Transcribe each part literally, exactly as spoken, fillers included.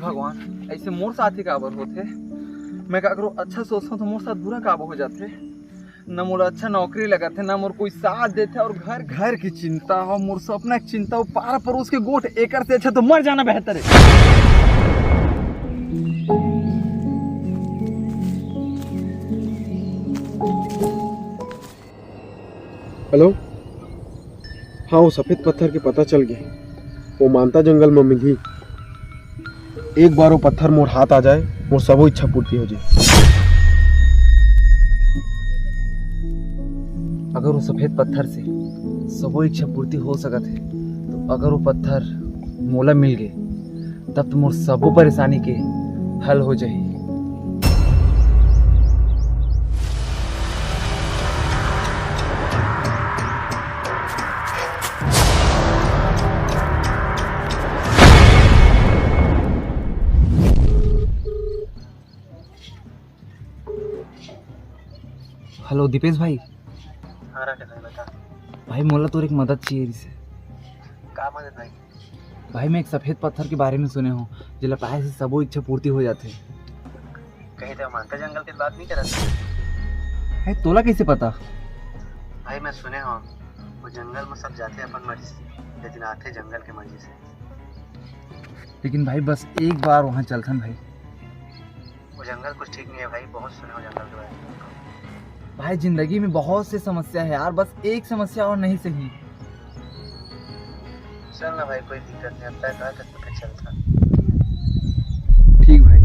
भगवान, ऐसे मोर साथ ही काबर होथे? मैं काकरो अच्छा सोचथंव तो मोर साथ बुरा काबर हो जाथे? न मोला अच्छा नौकरी लगत हे, न मोर कोई साथ देथे, और घर, घर की चिंता हो, मोर सपना की चिंता हो, पारा परोस के गोठ, एकर से अच्छा तो मर जाना बेहतर हे। हेलो, हाँ, वो सफेद पत्थर के पता चल गया, वो मानता जंगल में मिलही। एक बार वो पत्थर मोर हाथ आ जाए, मोर सबो इच्छा पूर्ति हो जाए। अगर वो सफेद पत्थर से सबो इच्छा पूर्ति हो सकत हे, तो अगर वो पत्थर मोला मिल गए, तब तो मोर सबो परेशानी के हल हो जाही। हेलो दीपेश भाई। हाँ राकेश भाई, बता। भाई, मोला तोर एक मदद चाहिए रिसे। का मदद भाई? भाई, मैं एक सफेद पत्थर के बारे में सुने हंव, जेला पाए से सबो इच्छा पूर्ति हो जाथे। कहीं तो मानता जंगल के बात नहीं करत? भाई, तोला कैसे पता? भाई, मैं सुने हंव, वो जंगल में सब जाथे अपन मर्जी से, लेकिन आथे जंगल के मर्जी से। लेकिन भाई, बस एक बार वहाँ चलथन भाई। वो जंगल कुछ ठीक नहीं है भाई, बहुत सुने हो जंगल के बारे में। भाई, जिंदगी में बहुत से समस्या है यार, बस एक समस्या और नहीं सही। चल ना भाई, कोई दिक्कत नहीं, अब तय कर सकते, चलता। ठीक भाई।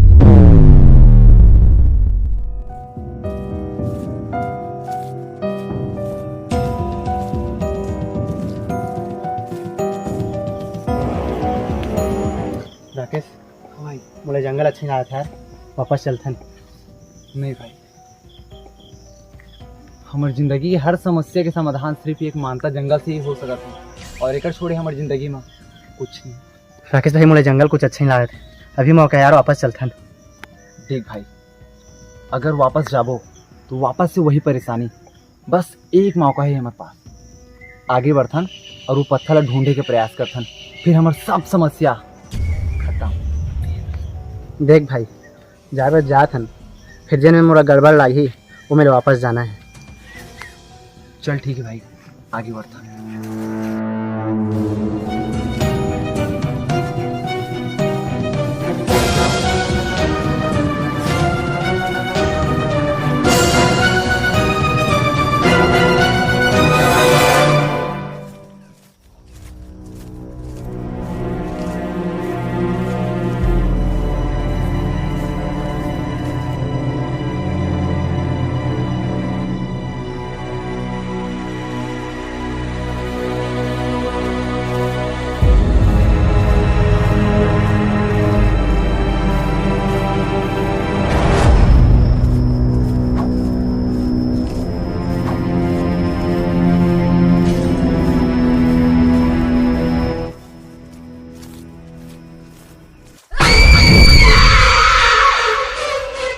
राकेश, भाई। मोला जंगल अच्छा नहीं लागत यार, वापस चलथन। नहीं भाई, हमर जिंदगी के हर समस्या के समाधान सिर्फ एक मानता जंगल से ही हो सकत है, और एकर छोड़े हमर जिंदगी में कुछ नहीं। राकेश भाई, मोला जंगल कुछ अच्छा नहीं लागत है, अभी मौका यार, वापस चलथन। देख भाई, अगर वापस जाबो तो वापस से वही परेशानी, बस एक मौका है हमारे पास। आगे बढ़थन और वो पत्थर ला ढूंढे के प्रयास करथन, फिर हमार सब समस्या खत्म। देख भाई, जाबे जात हन, फिर जेन में मोला गड़बड़ लागही, वो मेरे वापस जाना है। चल ठीक है भाई, आगे बढ़थन।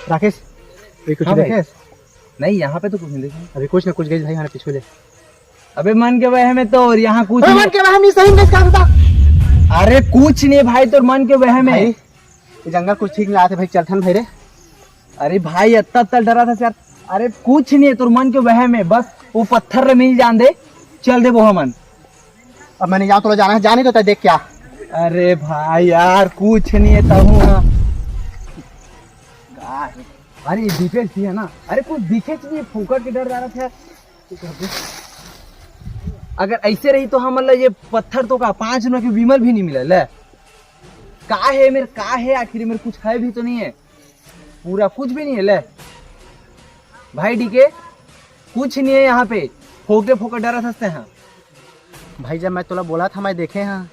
राकेश, ये कुछ हाँ भाई। देखे? नहीं, यहाँ पे तो कुछ नहीं देखे। अभी कुछ ना कुछ गई भाई, हमारे पीछे ले। अबे मन के वहम है तो, और यहाँ कुछ अरे नहीं। मन के वहम नहीं, सही में इसका बता। अरे कुछ नहीं भाई, तोर मन के वहम है। भाई, ये जंगल कुछ ठीक नहीं लागत भाई, चलथन भाई रे। अरे भाई, अत्ता अत्ता डरा था यार। अरे कुछ नहीं है, तोर मन के वहम है, बस वो पत्थर रे मिल जान दे, चल दे वो हमन। अब मैंने यहाँ तो जाना है, जाने तो तय देख क्या। अरे भाई यार, कुछ नहीं है तहु ना। का है? अरे दीपेश जी है ना, अरे कुछ दिखे नहीं, फूकट के डर जा रहा था। अगर ऐसे रही तो हमन ला ये पत्थर तो का पाँच रुपया के विमल भी नहीं मिले ले। का है मेरे, का है आखिर मेरे, कुछ है भी तो नहीं है, पूरा कुछ भी नहीं है ले। भाई डीके, कुछ नहीं है यहाँ पे, फोकटे फोकट डरत हंसते हैं। भाई जब मैं तोला बोला था, मैं देखे हाँ।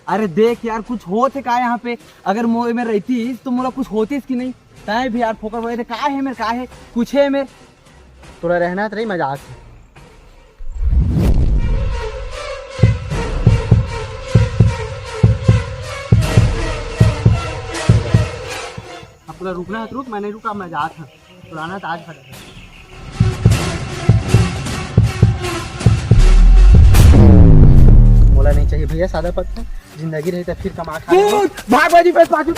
अरे देख यार, कुछ होत है का यहाँ पे? अगर मोए में रहतीस तो मोला कुछ होतीस कि नहीं? तय भी यार फोकट वगैरह का है मेरे, का है? कुछ है मेरे? तोला रहना तो नहीं, मजाक है। अब तोला रुकना है तो रुक, मैं नहीं रुका, मैं जात हूँ। पुराना ताज फटा है। मोला नहीं चाहिए भैया सादा पत्थर, जिंदगी रही तो फिर कमा खा लेबो। भाग बाजी पे पाछू।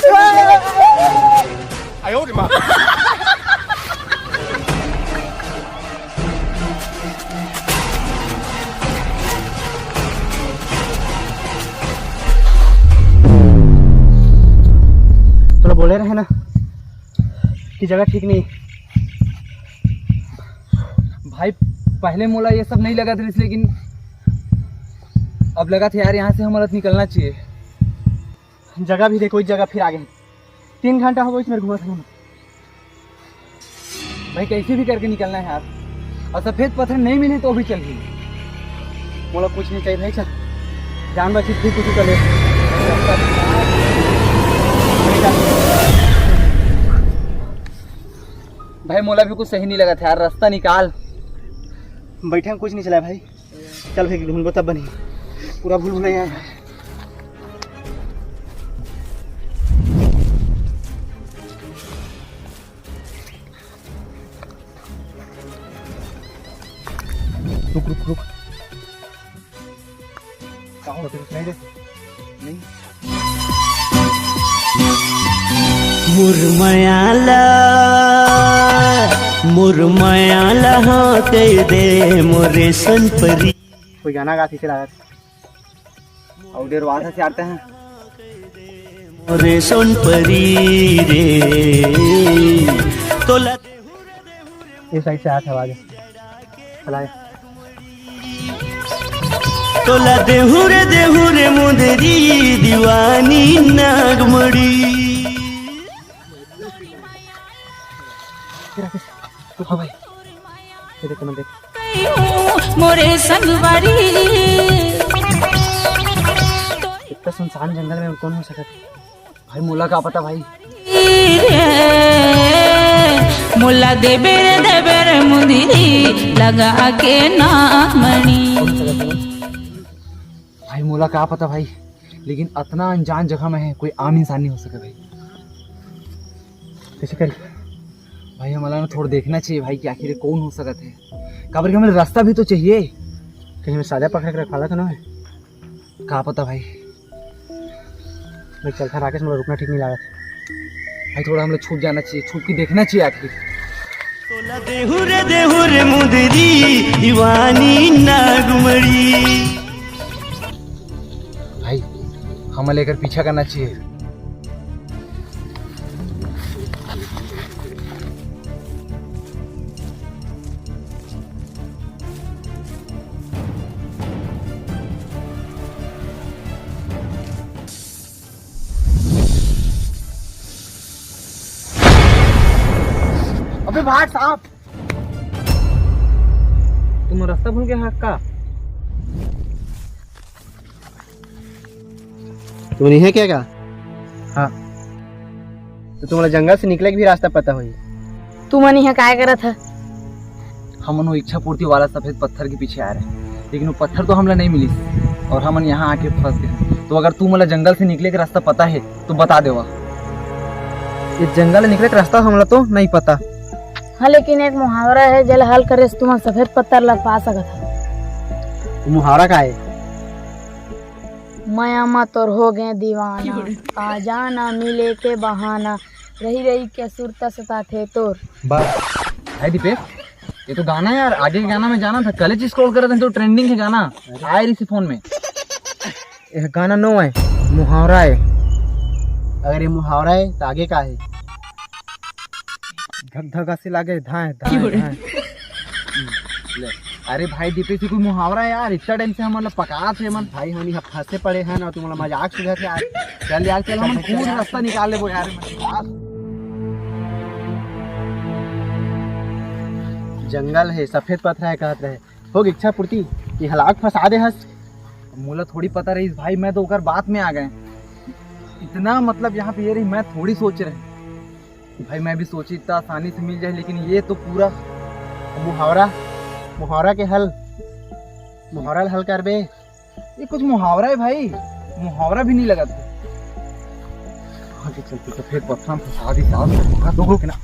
तोला बोले रहे ना कि जगह ठीक नहीं। भाई, पहले मोला ये सब नहीं लगत रहिस, लेकिन अब लगत हे यार, यहाँ से हमला निकलना चाहिए। जगह भी देखो, इस जगह फिर आ गए। तीन घंटा हो गया इसमें घूमत हूँ। भाई, कैसे भी करके निकलना है यार, और सफेद पत्थर नहीं मिले तो भी चल रही। मोला कुछ नहीं चाहिए भाई, चल। जान बची फिर कुछ कर ले। भाई, मोला भी कुछ सही नहीं लगा था यार, रास्ता निकाल। बैठे में कुछ नहीं चला भाई। चल भाई, ढूंढबो तब बनी। पूरा भूल भुलैया है। रुक, रुक, रुक। का होत हे? नहीं दे। नहीं। मुरमयाला, मुरमयाला हो कह दे मोरे सन परी। कोई गाना गात हे, चला। अउ डेरवात हे, आते हैं। रे सोन परी रे, तोला ये साइड से आत हे आवाज। चला। तोला देहु रे, देहु रे मुंदरी दीवानी नागमड़ी। तेरा किस? तू खा भाई। ये देख, मैं देख। मोरे संगवारी। इतना सुनसान जंगल में कौन हो सकत हे? भाई, मोला का पता भाई। मोला देबे रे, देबे रे मुंदरी लगा के नामणी। कौन हो सकत हे? भाई, मोला का पता भाई, लेकिन अतना अनजान जगह में है, कोई आम इंसान नहीं हो सके भाई। कैसे करी? भाई, हमला ना थोड़ा देखना चाहिए भाई कि आखिर ये कौन हो सकत हे, काबर कि हमला रास्ता भी तो चाहिए। कहीं में साजा पकड़ के रखवाला तो ना है? का पता भाई। भाई, चल था राकेश, मोला रुकना ठीक नहीं लागत। भाई, थोड़ा हमला छुप जाना चाहिए, छुप के देखना चाहिए आखिर। तोला देहु रे, देहु रे मुंदरी दीवानी नागमड़ी। भाई, हमला एकर पीछा करना चाहिए। अबे भाग सांप। तुम रास्ता भूल गए हा का? तुम नहीं है क्या का? हाँ। तो तुम्हाला जंगल से निकले के भी रास्ता पता होई। तुमन इहाँ काय करत ह? हमन वो इच्छा पूर्ति वाला सफेद पत्थर के पीछे आ रहे हैं, लेकिन वो पत्थर तो हमला नहीं मिलिस और हमन यहाँ आके फंस गए। तो अगर तू मोला जंगल से निकले के रास्ता पता है तो बता देवा। ये जंगल ले निकले के रास्ता हमला तो नहीं पता। हाँ, लेकिन एक मुहावरा है, जेला हल करे से तुमन सफेद पत्थर ला पा सकत ह। मुहावरा का है? मया मा तोर हो गए दीवाना, आ जाना मिले के बहाना, रही रही के सुरता सताथे तोर। बस। हाय दीपेश, ये तो गाना है यार, आगे के गाना में जाना था, कल ही स्क्रॉल करे थे तो ट्रेंडिंग के गाना आए रही फोन में। ये गाना नो है, मुहावरा है। अगर ये मुहावरा है तो आगे का है? धक धक असे लागे धाए धाए धाए। ले। अरे भाई दीपेश, ये कोई मुहावरा है यार, इतना टाइम से हमन ला पकात हे मन। भाई हमन यहाँ फंसे पड़े हैं ना, तुमला मजाक सुझात हे यार। चल यार चल, हमन खुद रास्ता निकाल लेबो यार। जंगल है, सफेद पत्थर है कहत रहे, हो इच्छा पूर्ति, ये हलाक फंसा दे हस। मोला थोड़ी पता रही भाई, मैं तो ओकर बात में आ गए। इतना मतलब यहाँ पे ये रही, मैं थोड़ी सोच रहे। भाई मैं भी सोची इतना आसानी से मिल जाए, लेकिन ये तो पूरा मुहावरा, मुहावरा के हल, मुहावरा हल करबे। ये कुछ मुहावरा है भाई, मुहावरा भी नहीं लगा था। आगे चलते तो फिर पत्थर में फंसा दी साहब, वहाँ दो के ना।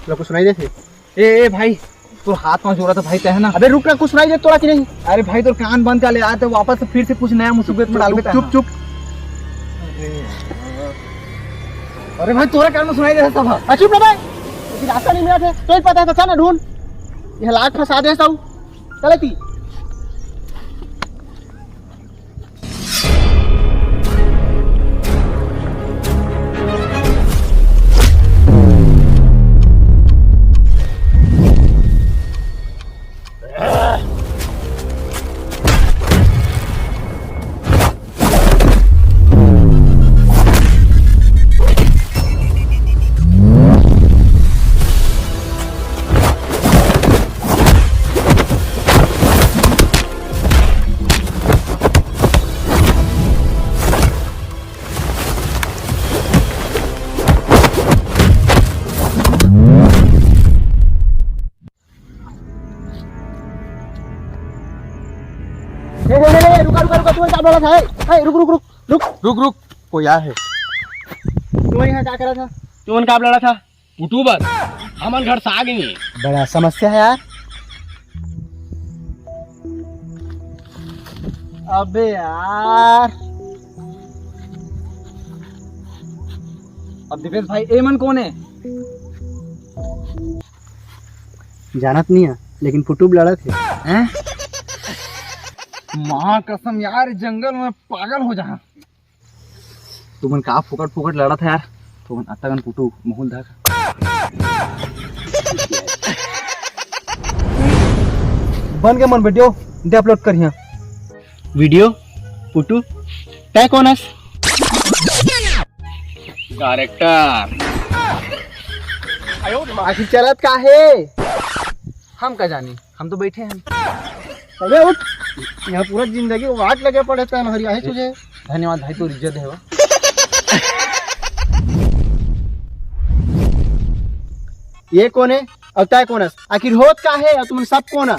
लो कुछ सुनाई देथे? ए, ए भाई, तोर हाथ पाँव जोड़त हँव भाई, तैं ह ना। अबे रुक ना, कुछ सुनाई देत तोला कि नहीं? अरे भाई, तोर कान बंद कर ले यार, तैं वापस से फिर से कुछ नया मुसीबत में डालबे तैं ह। चुप, चुप। अरे भाई, तोरे कान में सुनाई देत हे सब। आ, चुप ना बे। लेकिन रास्ता नहीं मिलत हे, तोला पता हे तो चल ना ढूंढ। ये लाग फंसा दे सब। चल ती। ए, ए, ए, ए, रुका, रुका, रुका, तुमन का बोलत हे? ए, रुक, रुक, रुक, रुक। रुक, रुक, कोई आय हे। तुमन यहाँ का करत हव? तुमन का लड़त हव? YouTuber, हमन घर से आ गए। बड़ा समस्या हे यार। अबे यार। अब दीपेश भाई, ए मन कोन हे? जानत नहीं हे, लेकिन पुटुब लड़त हे। हैं? माँ कसम यार, जंगल में पागल हो जाहूँ। तुमन का फोकट फोकट लड़त हव यार, तुमन अतकन पुटुब महूँ ल धर। बन के मन video दे upload करिहा। Video? पुटुब? तैं कोन हस? Director। आखिर चलत का हे? हम का जानी, हम तो बैठे हन। अबे उठ, यहाँ पूरा जिंदगी वाट लगे पड़े तैं हरिया हे तुझे। धन्यवाद भाई, तोर इज्जत हे वो। ये कोन हे? अउ तैं कोन हस? आखिर होत का हे? अउ तुमन सब कोन हव?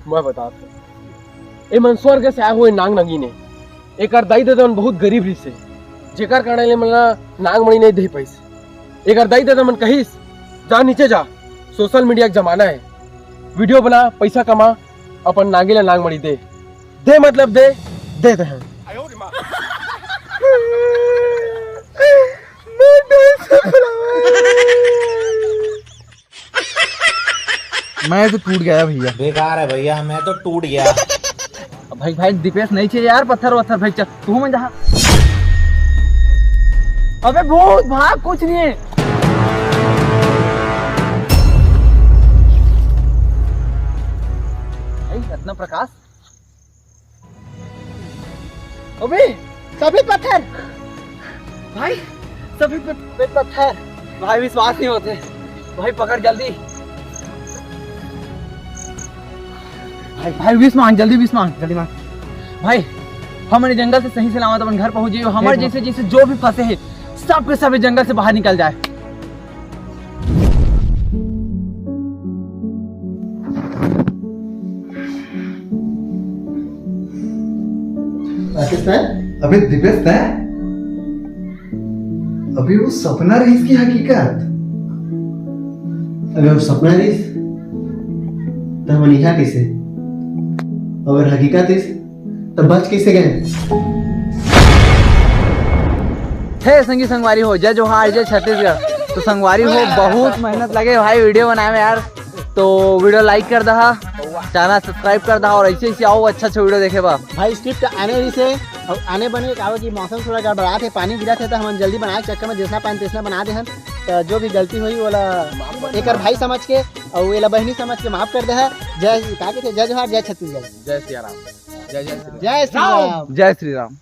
मैं बतात हँव। ए मन स्वर्ग से आए हुए नांग नांगिन ए। एकर दाई ददा मन बहुत गरीब रिहिस हे, जेकर कारण ले मन ला नांग मणि नहीं दे पाइस। एकर दाई ददा मन कहिस, "जा नीचे जा, social media के जमाना हे, video बना, पैसा कमा, अपन नांगी ला नांग मणि दे।" दे मतलब दे, दे दे हैं। मैं तो टूट गया भैया। बेकार है भैया, मैं तो टूट गया। भाई, भाई, दीपेश नहीं चाहिए यार, पत्थर वत्थर फेंक, चल, तू मन जा। अबे भूत भाग, कुछ नहीं है। भाई, रत्न प्रकाश। अबे, सफेद पत्थर। भाई, सफेद पत-, सफेद पत्थर। भाई, विश्वास नहीं होते। भाई, पकड़ जल्दी। भाई, भाई, विश मांग, जल्दी विश मांग, जल्दी मांग। भाई, हमन जंगल से सही सलामत अपन घर पहुंच जाइए। हमारे जैसे, जैसे जो भी फंसे हैं, सब के सब इस जंगल से बाहर निकल जाए। राकेश, तैं? अबे दीपेश, तैं? अबे वो सपना रहिस कि हकीकत? अबे वो सपना रहिस, त हमन इहाँ कइसे? अगर हकीकत रहिस, त बच कइसे गए? हे संगी संगवारी हो, जय जोहार, जय छत्तीसगढ़। तो संगवारी हो, बहुत मेहनत लगे भाई video बनाए में यार। तो video like कर दहा, channel subscribe कर दहा और ऐसे ऐसे आओ अच्छा अच्छा video देखे बा। भाई script आने रहिस हे और आने बने काबर कि मौसम थोड़ा गड़बड़ात हे, पानी गिरत हे, तो हमन जल्दी बनाए के चक्कर में जैसना पानी तैसना बना दे हन। तो जो भी गलती होही ओला एकर भाई समझ के और एला बहिनी समझ के माफ कर दे है। जय, का कहते, जय जोहार, जय छत्तीसगढ़। जय सिया राम। जय जय श्री राम। जय श्री राम। जय श्री राम।